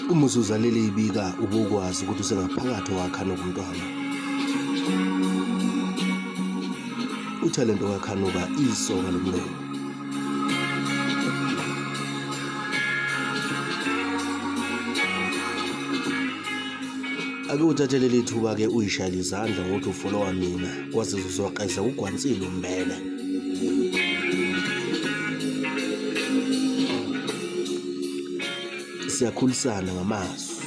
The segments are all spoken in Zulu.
Uma uzuzalele ibika ubukwazi ukuthi usengaphakathi owakhanuka umntwana. Uthalente wakhanuka isoka lomlomo. Ake uthathe leli thuba-ke uyishayele izandla ngokuthi ufolowa mina kwaze uzoqeza ugwansile umbele. Siyakhulisana ngamazwi.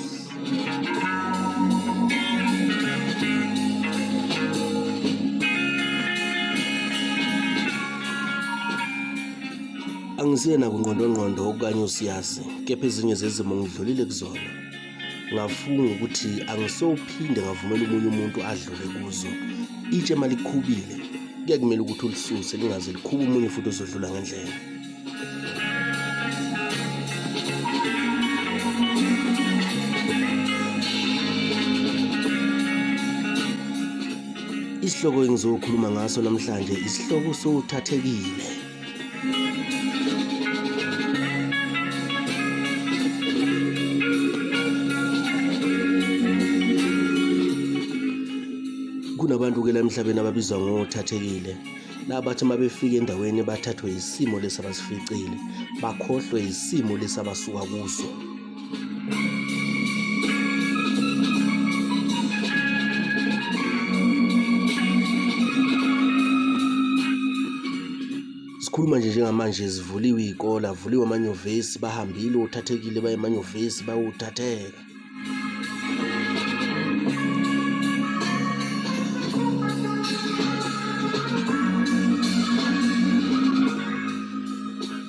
Angisiyena kungqondongqondo okanye usiyazi, kepha ezinye zezimo ngidlulile kuzona. Ngafunga ukuthi angisophinde ngavumela omunye umuntu adlule kuzo. Itshe malikhubile, kuye kumele ukuthi ulisuse lingaze likhube omunye futhi ozodlula ngendlela. Isihloko engizokhuluma ngaso namhlanje isihloko sowuthathekile. Kunabantu ke la emhlabeni ababizwa ngothathekile nabathi uma befika endaweni bathathwe isimo lesi abasificile bakhohlwe isimo lesi abasuka kuso. Sikhuluma nje njengamanje zivuliwe iy'kole, avuliwe amanyuvesi, bahambile othathekile baye emanyuvesi bayothatheka.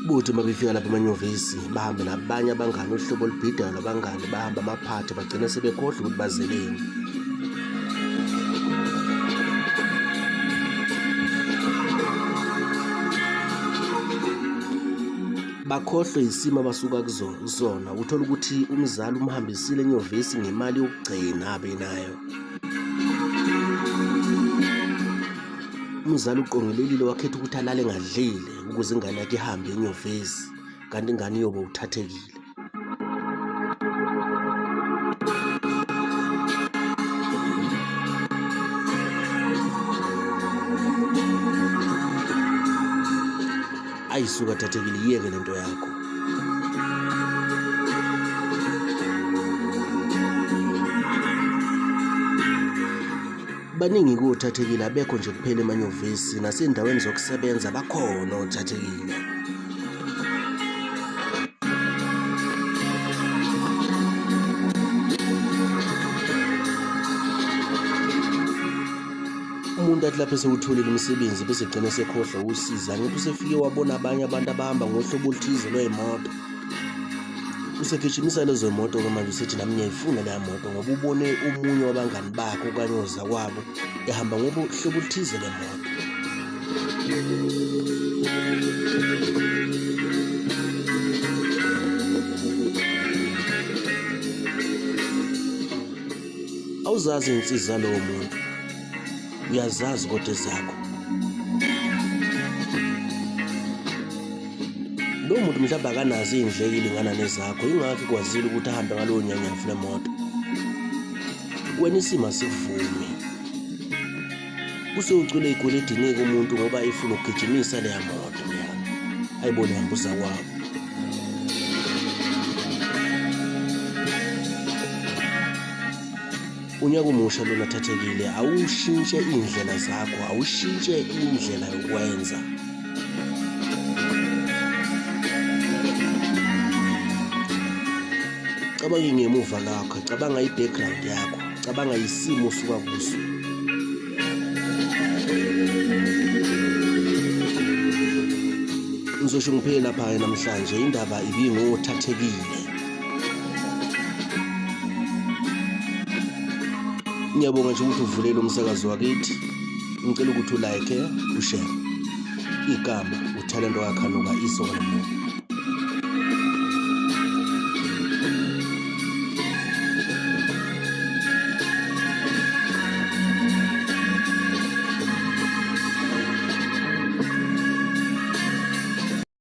Kuthi uma befika lapha emanyuvesi bahambe nabanye abangani uhlobo olubhidayo lwabangani bahambe amaphathi bagcina sebekhohlwa ukuthi bazeleni. Bakhohlwe yisimo abasuka kusona uthole ukuthi umzali umhambisile enyuvesi ngemali yokugcina abenayo. Umzali uqongelelile wakhetha ukuthi alale engadlile ukuze ingane yakhe ihambe enyuvesi kanti ingane iyobe uthathekile. Ayisuka thathekile iyeke lento yakho. Baningi kothathekile abekho nje kuphela emanyuvesi nasendaweni zokusebenza bakhona othathekile. Umuntu athi lapho esewutholile umsebenzi bese egcina esekhohlwa usizi angithi usefike wabona abanye abantu abahamba ngohlobo oluthize lwey'moto. Usegijimisa lezo moto-ke manje usethi nami ngiyayifuna leya moto ngoba ubone omunye wabangani bakhe okanye ozakwabo ehamba ngohlobo oluthize lwemoto. Awuzazi iy'nsizi zalowo muntu, uyazazi kodwa ezakho. Lowo muntu mhlawumbe akanazo iy'ndleko ilingana nezakho, yingakho ekwazile ukuthi ahambe ngalowo nyanyavu lwemoto. Wena isimo asikuvumi. Usewucwile ey'kweledini-ke umuntu ngoba efuna ukugijimisa leya moto leya ayibone ihamba uzakwabo. Unyaka omusha lona thathekile, awushintshe iy'ndlela zakho, awushintshe indlela yokwenza. Cabanga ingemuva lakho, cabanga i-background yakho, cabanga isimo osuka kuso. Ngizosho ngiphele lapha-ke namhlanje, indaba ibingothathekile. Ngiyabonga nje ukuthi uvulele umsakazo wakithi. Ngicela ukuthi ulike, ushare. Igama uTalento kaKhanuka isoka lomuntu.